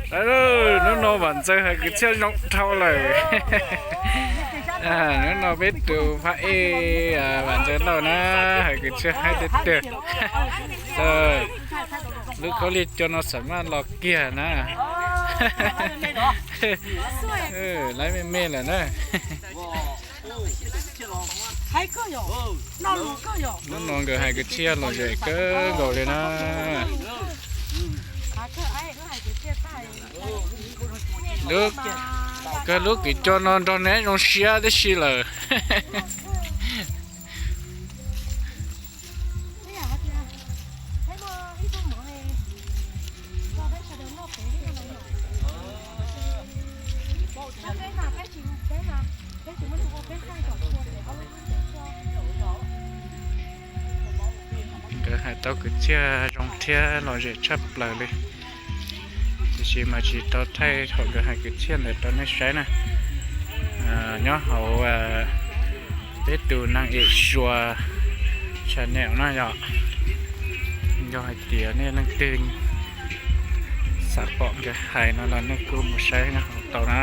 Hnub no Vam Ntxawg hais kwv txhiaj zoo dhau lawm. Hnub no peb tus phab ej Vam Ntxawg Lauj na, hais kwv txhiaj haib tiag tiag. Lub khaub lig coj no xam maj los kiag na. Laib me me lawm na. Hnub no nkawd hais kwv txhiaj lom zem kawg nkaus li na. Kawg lub kwv coj no nrog neb zoo siab tib si lawm. Nkawd hais tau kwv txhiaj zoo thiab lom zem tshaj plaws li. Tiam sis mas tsis tau thaij thaum nkawd hais kwv txhiaj ntawd rau nej saib na. Nyob hauv peb tus neeg ib suas channel no yom. Yog hais tias nej leej twg xav pom nkawd hais no los nej kuj mus saib nyob hauv tau na.